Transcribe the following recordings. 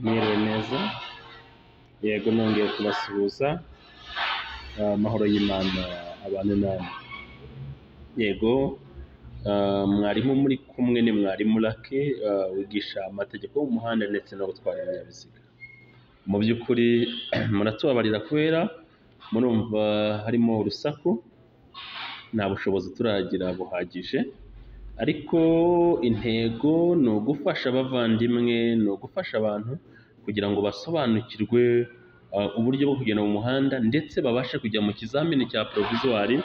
Mwiriwe neza, yego nongeye kubasuhuza, amahoro y'Imana abane namwe. Yego, mwarimu muri kumwe ni mwarimu Lucky, wigisha amategeko y'umuhanda ndetse no gutwara ibinyabiziga. Mu by'ukuri muratubabarira kubera murumva harimo urusaku, nta bushobozi turagira buhagije, ariko intego ni ugufasha abavandimwe, ni ugufasha abantu kugira ngo basobanukirwe uburyo bwo kugenda mu muhanda ndetse babashe kujya mu kizamini cya provisoire,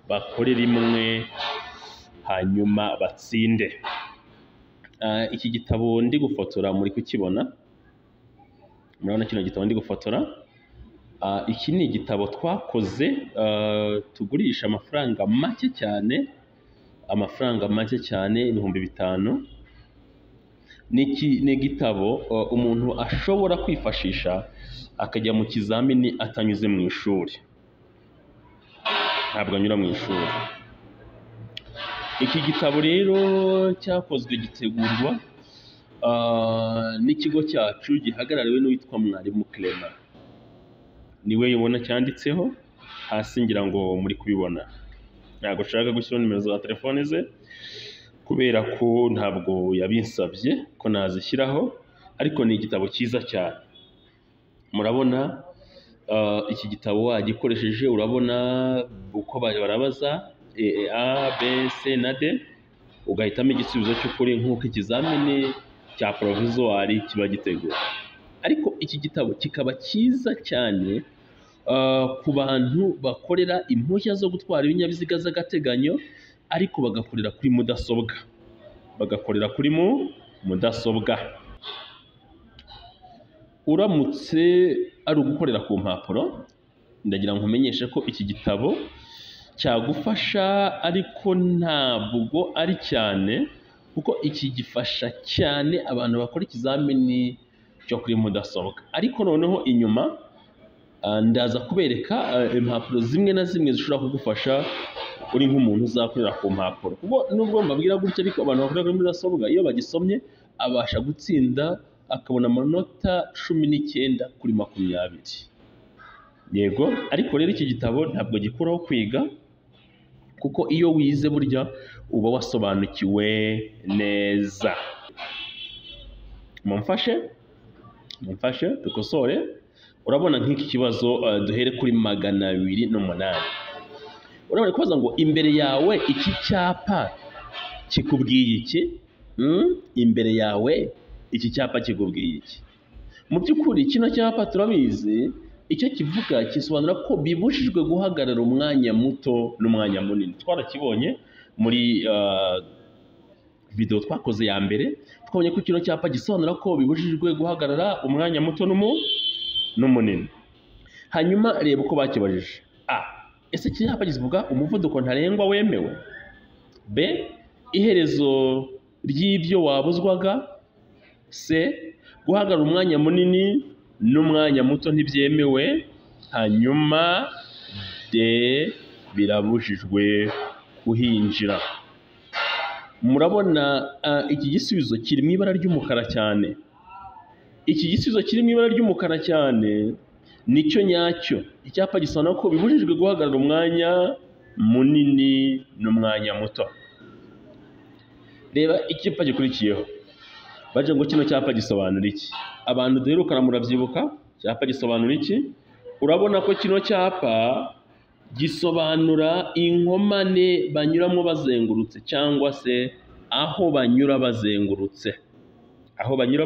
bakore rimwe hanyuma batsinde. Iki gitabo ndi gufotora muri kukibona, murabona kino gitabo ndi gufotora, iki ni igitabo twakoze tugurisha amafaranga make cyane, amafaranga make cyane 5000. Ni igitabo umuntu ashobora kwifashisha akajya mu kizamini atanyuze mu ishuri, ntabwo anyura mu ishuri. Iki gitabo rero cyakozwe gitegurwa n'ikigo cyacu gihagarariwe n'uwitwa Mwarimu Clement, niwe ubona cyanditseho hasi, ngira ngo muri kubibona. Ntabwo nshaka gushyiraho nimero za telefone ze kubera ko ntabwo yabinsabye ko nazishyiraho, ariko ni igitabo cyiza cyane. Murabona iki gitabo wagikoresheje, urabona uko barabaza A, B, C na D, ugahitamo igisubizo cy'ukuri nk'uko ikizamini cya provisoire kiba giteguye. Ariko iki gitabo kikaba cyiza cyane ku bantu bakorera impushya zo gutwara ibinyabiziga z'agateganyo, ariko bagakorera kuri mudasobwa, bagakorera kuri mudasobwa. Uramutse ari ugukorera ku mpapuro, ndagira ngo nkumenyeshe ko iki gitabo cyagufasha, ariko ntabwo ari cyane, kuko iki gifasha cyane abantu bakora ikizamini cyo kuri mudasobwa. Ariko noneho inyuma ndaza kubereka impapuro zimwe na zimwe zishobora kugufasha uri nk'umuntu uzakorera ku mpapuro, kuko nubwo mbabwira gutya ariko abantu bakorera kuri mudasobwa iyo bagisomye abasha gutsinda akabona amanota 19 kuri 20. Yego, ariko rero iki gitabo ntabwo gikuraho kwiga, kuko iyo wize burya uba wasobanukiwe neza. Mumfashe, mumfashe dukosore. Urabona nk'iki kibazo, duhere kuri 208. Urabona kubaza ngo imbere yawe iki cyapa kikubwiye iki? Imbere yawe iki cyapa kikubwiye iki? Mu by'ukuri kino cyapa turabizi icyo kivuga, kisobanura ko bibujijwe guhagarara umwanya muto n'umwanya munini. Twarakibonye muri video twakoze ya mbere, twabonye ko kino cyapa gisobanura ko bibujijwe guhagarara umwanya muto n'umunini. Hanyuma reba uko bakibajije. A, ese iki cyapa kivuga umuvuduko ntarengwa wemewe? B, iherezo ry'ibyo wabuzwaga? C, guhagarara umwanya munini n'umwanya muto ntibyemewe? Hanyuma D, birabujijwe kuhinjira. Murabona iki gisubizo kiri mu ibara ry'umukara cyane. Iki gisubizo kiri mu ibara ry'umukara cyane nicyo nyacyo. Icyapa gisobanura ko bibujijwe guhagarara umwanya munini n'umwanya muto. Reba icyapa gikurikiyeho, baje ngo kino cyapa gisobanura iki? Abantu duherukana murabyibuka, icyapa gisobanura iki? Urabona ko kino cyapa gisobanura inkomane banyuramo bazengurutse, cyangwa se aho banyura bazengurutse, aho banyura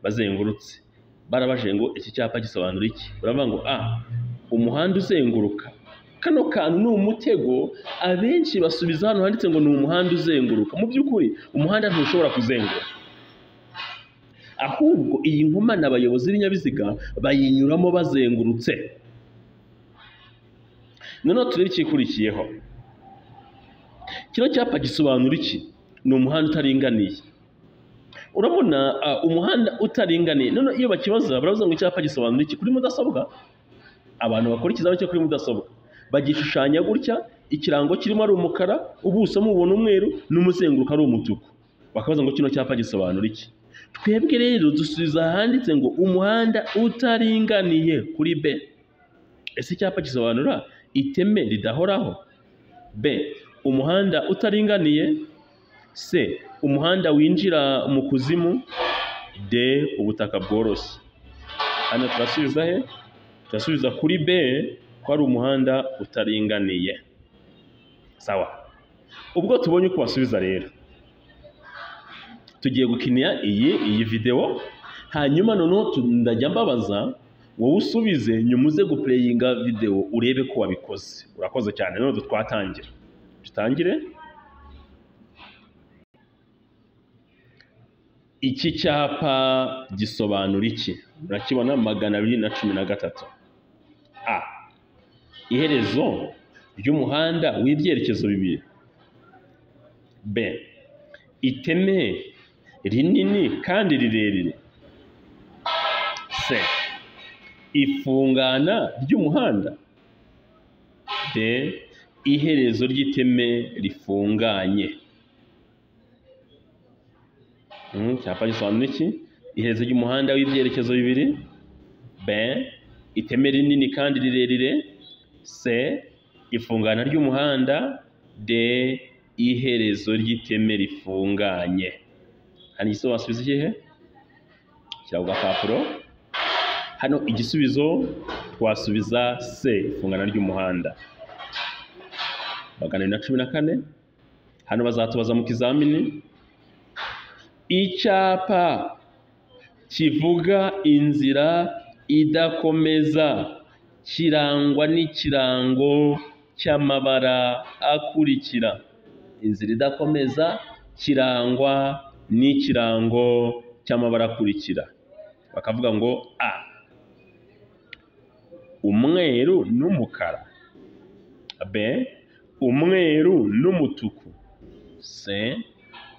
bazengurutse. Barabaje ngo iki cyapa gisobanura iki? Baravuga ngo a, umuhanda uzenguruka. Kano kantu ni umutego, abenshi basubiza hano handitse ngo ni umuhanda uzenguruka. Mu by'ukuri umuhanda ntushobora kuzenguruka, ahubwo iyi nkomane abayobozi b'ibinyabiziga bayinyuramo bazengurutse. Noneho turebe ikikurikiyeho. Kino cyapa gisobanura iki? Ni umuhanda utaringaniye. Urabona umuhanda utaringaniye. Noneho iyo bakibaza baravuga ngo icyapa gisobanura iki kuri mudasobwa? Abantu bakora ikizamini cyo kuri mudasobwa bagishushanya gutya, ikirango kirimo ari umukara, ubuso mubona umweru, n'umuzenguruko ari umutuku. Bakabaza ngo kino cyapa gisobanura iki? Twebwe rero dusubiza ahanditse ngo umuhanda utaringaniye kuri B. Ese icyapa gisobanura iteme ridahoraho? B, umuhanda utaringaniye. C, umuhanda winjira mu kuzimu. D, ubutaka bworoshye. Hano turasubiza he? Turasubiza kuri B, ko ari umuhanda utaringaniye. Sawa. Ubwo tubonye uko basubiza rero, tugiye gukinira iyi video, hanyuma noneho ndajya mbabaza, wowe usubize, nyuma uze guplayinga video urebe ko wabikoze. Urakoze cyane. None twatangira. Dutangire. Iki cyapa gisobanura iki? Murakibona 213. A, iherezo ry'umuhanda w'ibyerekezo bibiri. B, iteme rinini kandi rirerire. C, ifungana ry'umuhanda. D, iherezo ry'iteme rifunganye. Icyapa gisobanura iki? Iherezo ry'umuhanda w'ibyerekezo bibiri. B, iteme rinini kandi rirerire. C, ifungana ry'umuhanda. D, iherezo ry'iteme rifunganye. Hano igisubizo wasubiza ikihe? Shyira ku gapapuro. Hano igisubizo twasubiza C, ifungana ry'umuhanda. 214. Hano bazatubaza mu kizamini. Icyapa kivuga inzira idakomeza kirangwa n'ikirango cy'amabara akurikira. Inzira idakomeza kirangwa n'ikirango cy'amabara akurikira. Bakavuga ngo A, umweru n'umukara. B, umweru n'umutuku. C,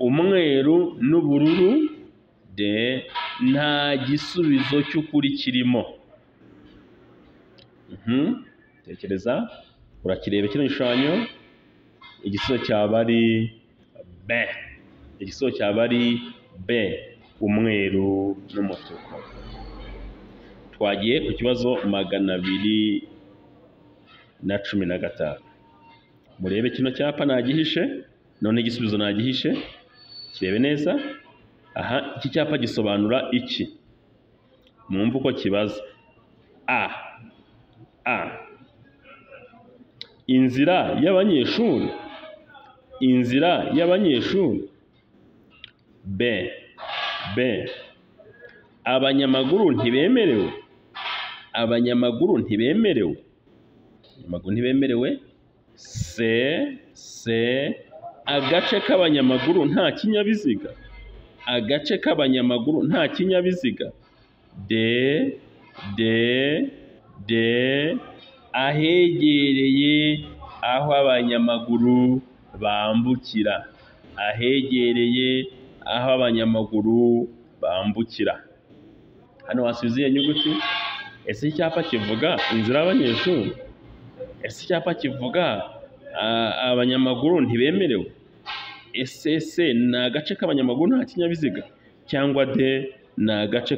umweru n'ubururu. D, nta gisubizo cy'ukuri kirimo. Tekereza, urakireba kino gishushanyo. Igisubizo cyaba ari B. Igisubizo cyaba ari B, umweru n'umutuku. Twagiye ku kibazo 215. Murebe kino cyapa nagihishe, none igisubizo nagihishe, kirebe neza. Aha, iki cyapa gisobanura iki? Mwumve uko kibaza. A, inzira y'abanyeshuri. Inzira y'abanyeshuri. B, abanyamaguru ntibemerewe. Abanyamaguru ntibemerewe. Abanyamaguru ntibemerewe. C, agace k'abanyamaguru nta kinyabiziga. Agace k'abanyamaguru nta kinyabiziga. D, ahegereye aho abanyamaguru bambukira. Ahegereye aho abanyamaguru bambukira. Hano wasubiza iyo nyuguti. Ese icyapa kivuga inzira y'abanyeshuri? Ese icyapa kivuga abanyamaguru ntibemerewe? Ese C ni agace k'abanyamaguru nta kinyabiziga? Cyangwa D ni agace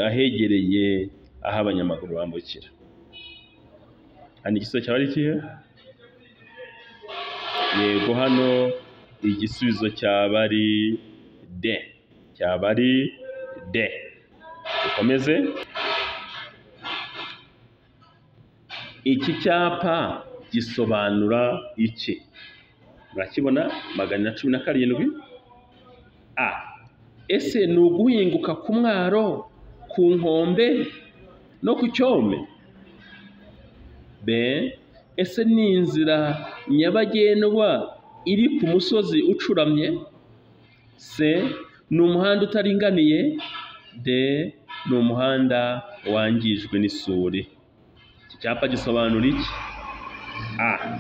ahegereye aho abanyamaguru bambukira? Hano igisubizo cyaba ari ikihe? Yego, hano igisubizo cyaba ari D. Cyaba ari D. Dukomeze. Iki cyapa gisobanura iki? Murakibona 417. A, ese ni uguhinguka ku mwaro, ku nkombe no ku cyome? B, ese ni inzira nyabagendwa iri ku musozi ucuramye? C, ni umuhanda utaringaniye. D, ni umuhanda wangijwe n'isuri. Iki cyapa gisobanura iki? A,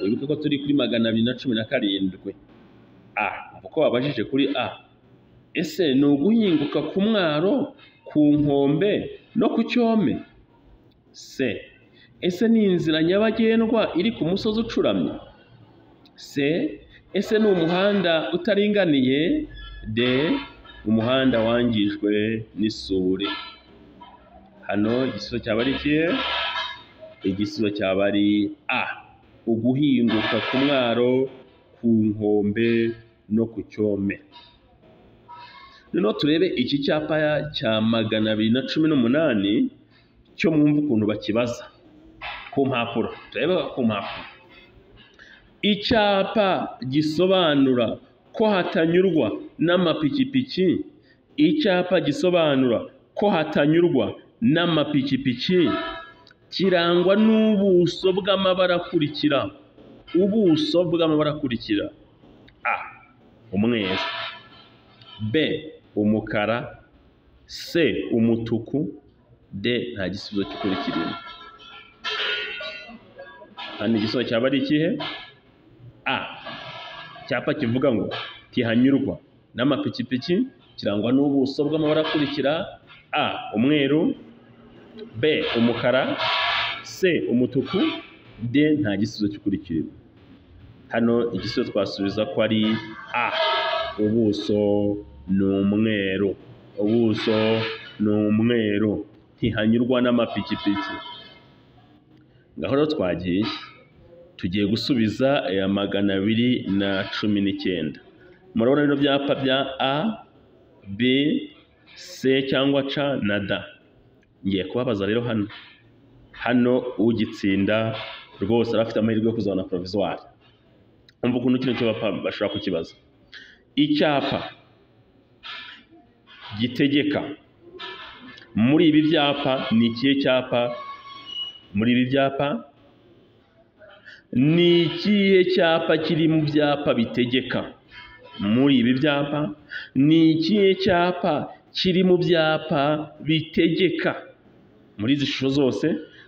wibuke ko turi kuri 217. A, uko babajije kuri A, ese ni uguhinguka ku mwaro, ku nkombe no ku cyome? C, ese ni inzira nyabagendwa iri ku musozi ucuramye? C, ese ni umuhanda utaringaniye? D, Umuhanda wangijwe n'isuri. Hano igisubizo cyaba ari ikihe? Igisubizo cyaba ari A, uguhinguka ku mwaro, ku nkombe no ku cyome. Noneho turebe iki cyapa cya 218 cyo mwumva ukuntu bakibaza ku mpapuro. Turebe ku mpapuro. Icyapa gisobanura ko hatanyurwa n'amapikipiki. Icyapa gisobanura ko hatanyurwa n'amapikipiki kirangwa n'ubuso bw'amabara akurikira. Ubuso bw'amabara akurikira: A, umweru, B, umukara, C, umutuku, D, nta gisubizo cy'ukuri kirimo. Hano igisubizo cyaba ari ikihe? A, icyapa kivuga ngo tihanyurwa n'amapikipiki kirangwa n'ubuso bw'amabara akurikira: A, umweru, B, umukara, C, umutuku, D, nta gisubizo cy'ukuri kirimo. Hano igisubizo twasubiza ko ari A, ubuso ni umweru. Ubuso ni umweru, ntihanyurwa n'amapikipiki. Ngaho rero twagiye, tugiye gusubiza aya 219. Murabona bino byapa bya A, B, C cyangwa C na D. Ngiye kubabaza rero hano. Hano ugitsinda rwose arafite amahirwe yo kuzabona provisoire. Umva ukuntu kino cyapa bashobora kukibaza. Icyapa gitegeka muri ibi byapa ni ikihe cyapa? Muri ibi byapa ni ikihe cyapa kiri mu byapa bitegeka? Muri ibi byapa ni ikihe cyapa kiri mu byapa bitegeka? Muri izi shusho zose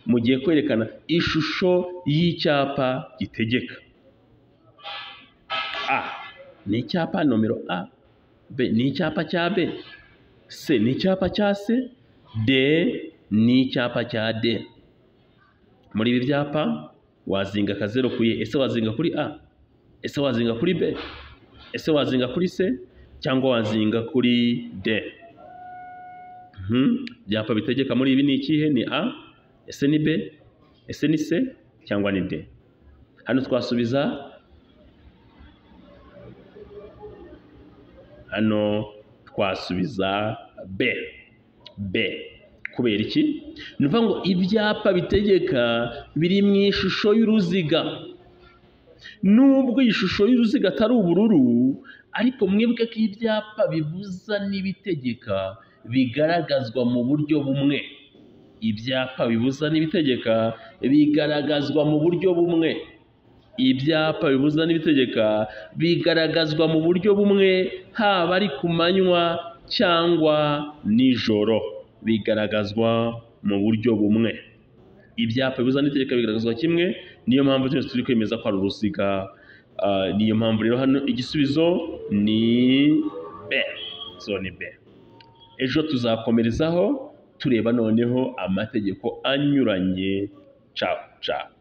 mugiye kwerekana ishusho y'icyapa gitegeka. A, ni icyapa nomero A, B, ni icyapa cya B, C, ni icyapa cya C, D, ni icyapa cya D. Muri ibi byapa wazinga akazeru ku E. Ese wazinga kuri A? Ese wazinga kuri B? Ese wazinga kuri C? Cyangwa wazinga kuri D? Byapa bitegeka muri ibi ni ikihe? Ni A, ese ni B, ese ni C cyangwa ni D? Hano twasubiza, hano twasubiza B. B kubera iki? Ni ukuvuga ngo ibyapa bitegeka biri mu ishusho y'uruziga. Nubwo iyi shusho y'uruziga atari ubururu, ariko mwibuke ko ibyapa bibuza n'ibitegeka bigaragazwa mu buryo bumwe. Ibyapa bibuza n'ibitegeka bigaragazwa mu buryo bumwe. Ibyapa bibuza n'ibitegeka bigaragazwa mu buryo bumwe, haba ari ku manywa cyangwa nijoro, bigaragazwa mu buryo bumwe. Ibyapa bibuza n'itegeka bigaragazwa kimwe, niyo mpamvu twese turi kwemeza ko ari uruziga. Niyo mpamvu rero hano igisubizo ni B. So ni B. Ejo tuzakomerezaho tureba noneho amategeko anyuranye. Ciao ciao.